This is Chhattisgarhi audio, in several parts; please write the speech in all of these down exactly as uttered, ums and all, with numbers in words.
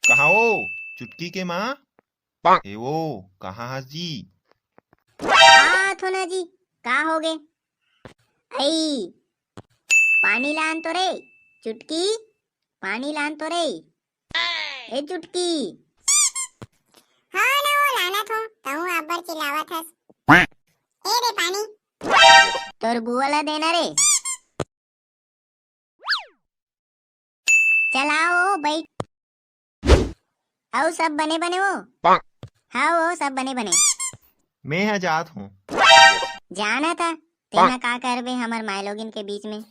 कहाँ ओ चुटकी के माँ? ए ओ, कहाँ हस जी? आत हो ना जी, का होगे? अई, पानी लान तो रे, चुटकी, पानी लान तो रे। ए चुटकी। हाँ ना, ओ लानत हों, तहूँ अब्बड़ चिल्लावत हस। ए दे पानी। तोर बुआ ला देना रे। चल आ ओ, बइठ। अउ सब बने बने ओ? हाँ ओ, सब बने बने। मैं ह जात हों। जाना था, तेना का करबे हमर मायलोगिन के बीच में?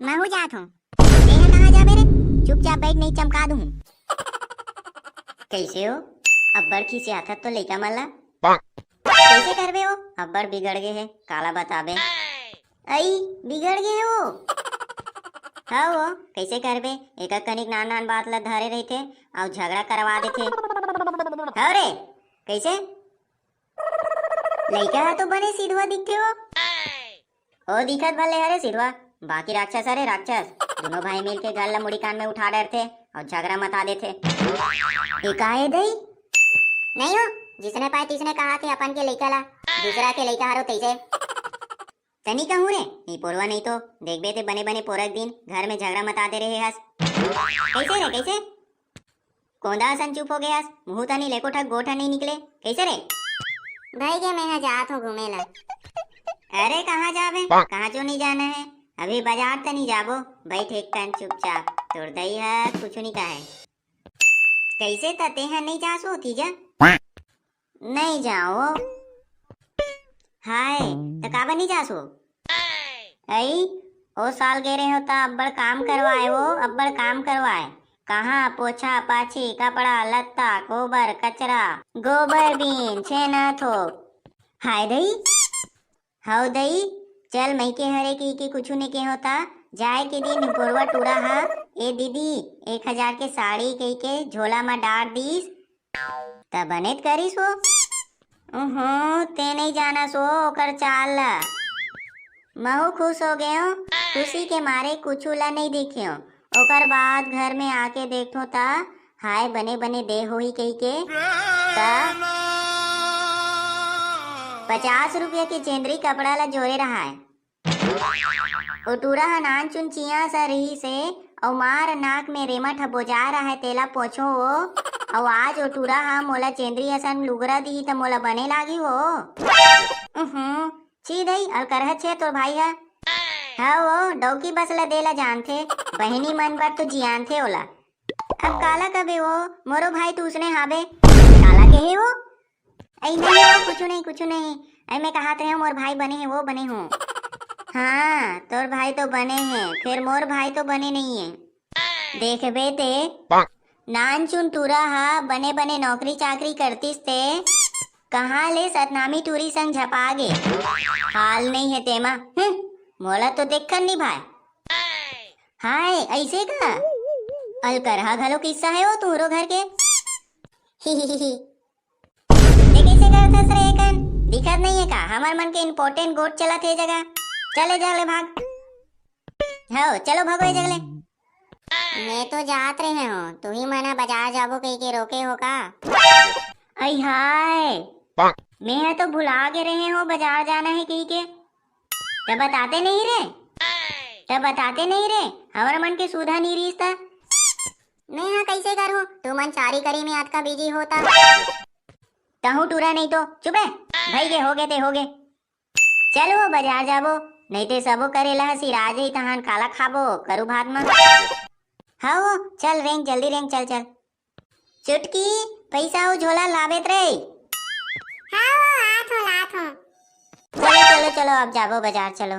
महूँ जात हों। तेहा कहाँ जाबे रे? चुपचाप बइठ, नहीं चमका दूँ। कइसे ओ? अब्बड़ खिसियाथस तो लइका मन ला। कइसे करबे ओ? अब्बड़ बिगड़ गे हे, काला बताबे। अई, बिगड़ गे हे ओ। हाँ ओ, कइसे करबे? एक कनिक नान नान बात ला धरे रहिथे, अउ झगड़ा करवा देथे। हव रे, कइसे? लइका ह तो बने सिधवा दिखथे ओ। ओ दिखत भले हरे सिधवा, बाकी राक्षस हरे राक्षस। दूनों भाई मिल के घर ला मुड़ी कान में उठा डरथे अउ झगड़ा मचा देथे। ए का हे दई? नहीं ओ, जिसने पाए तिसने कहाथे अपन के लइका ला, दूसरा के लइका हरो तइसे। तनी कहूँ रे, निपोरवा नहीं तो, देखबे ते बने बने पोरक दिन घर में झगड़ा मचा दे रहे हस। कइसे रे, कइसे? कोंदा असन चुप हो गे हस, मुँहू तनी ले एको ठक गोठ नहीं निकले, कइसे रे? भई गे, मैं ह जात हों घूमे ला। अरे कहाँ जाबे? कहाँ चो नहीं जाना हे, अभी बजार तनी जाबो। बइठ एक टन चुपचाप, तोर दई ह कुछु नहीं कहे। कइसे त तेहा नहीं जास ओ तीजा? नहीं जाओ। हाय, त काबर नहीं जास ओ? अई, ओ साल गे रहे हों त अब्बड़ काम करवाए ओ, अब्बड़ काम करवाए। कहाँ पोछा पाछी, कपड़ा लत्ता, गोबर कचरा, गोबर बीन, छेना थोक। हाय दई, हव दई, चल मइके हरे कहिके कुछु नइ केहों त, जाए के दिन निपोरवा टूरा ह, ए दीदी, एक हजार के साड़ी कहिके झोला म डार दीस, त बने त करिस ओ। ओहो, ते नइ जानस ओ ओकर चाल ल। महू खुश हो गेंव, खुशी के मारे कुछु ल नइ देखेंव। ओकर बाद घर में आके देखथों त हाय बने बने दे होही कहिके, त पचास रुपया के चेंदरी कपड़ा ला जोरे रहाय। ओ टूरा ह नानचुन चियां सा रिहिसे, अउ मार नाक में रेमट ह बोजाय रहय, तेला पोछों ओ, अउ आज ओ टूरा ह मोला चेंदरी असन लुगरा दिही त मोला बने लागी ओ। उहुं, छी दई, अलकरहा छे तोर भाई ह। हव ओ, डौकी बस ल दे ल जानथे, बहिनी मन बर तो जियानथे ओला। अब काला कबे ओ, मोरो भाई तो उसने हाबे। काला केहे ओ? अई नहीं ओ, कुछु नहीं, कुछु नहीं। अई मैं कहत रहेंव, मोर भाई बने हे, ओ बने हो। हाँ, तोर भाई तो बने हे, फेर मोर भाई तो बने नहीं हे। देखबे ते, नानचुन टूरा ह बने बने नौकरी चाकरी करतिस ते, कहाँ ले सतनामी टूरी संग झपा गे। हाल नहीं हे तेमा। हम्म, मोला तो देखन नहीं भाय। हाय, अइसे का? अलकरहा घलो किस्सा हे ओ तुहरो घर के। ही ही ही ही। ते कइसे करथस रे एकन? दिखत नइ हे का? हमर मन के important गोठ चलत हे जगह। चल ए जगह ले भाग। हव, चलो भगो ए जगह ले। मैं तो जात रहे हों, तुही मन ह बजार जाबो कहिके रोके हो का? अई हाय, मैं ह तो भुला गे रहे हों बजार जाना हे कहिके। त बताते नहीं रे, त बताते नहीं रे, हमर मन के सुधा नहीं रहिस त। मैं ह कइसे करहूं, तुमन चारी करी में अतका busy हो त। तहूं टूरा नहीं तो, चुप हे, भई गे, हो गे ते हो गे। चलो बजार जाबो, नहीं ते सबो करे ला हसी राज ही तहान काला खाबो, करू भात म। हव, चल रेंग, जल्दी रेंग, चल, चल। चुटकी, पइसा अउ झोला लाबे त रे। हाँ, ओ, आत हों, लात हों। चलो, चलो, चलो, अब जाबो बजार, चलो।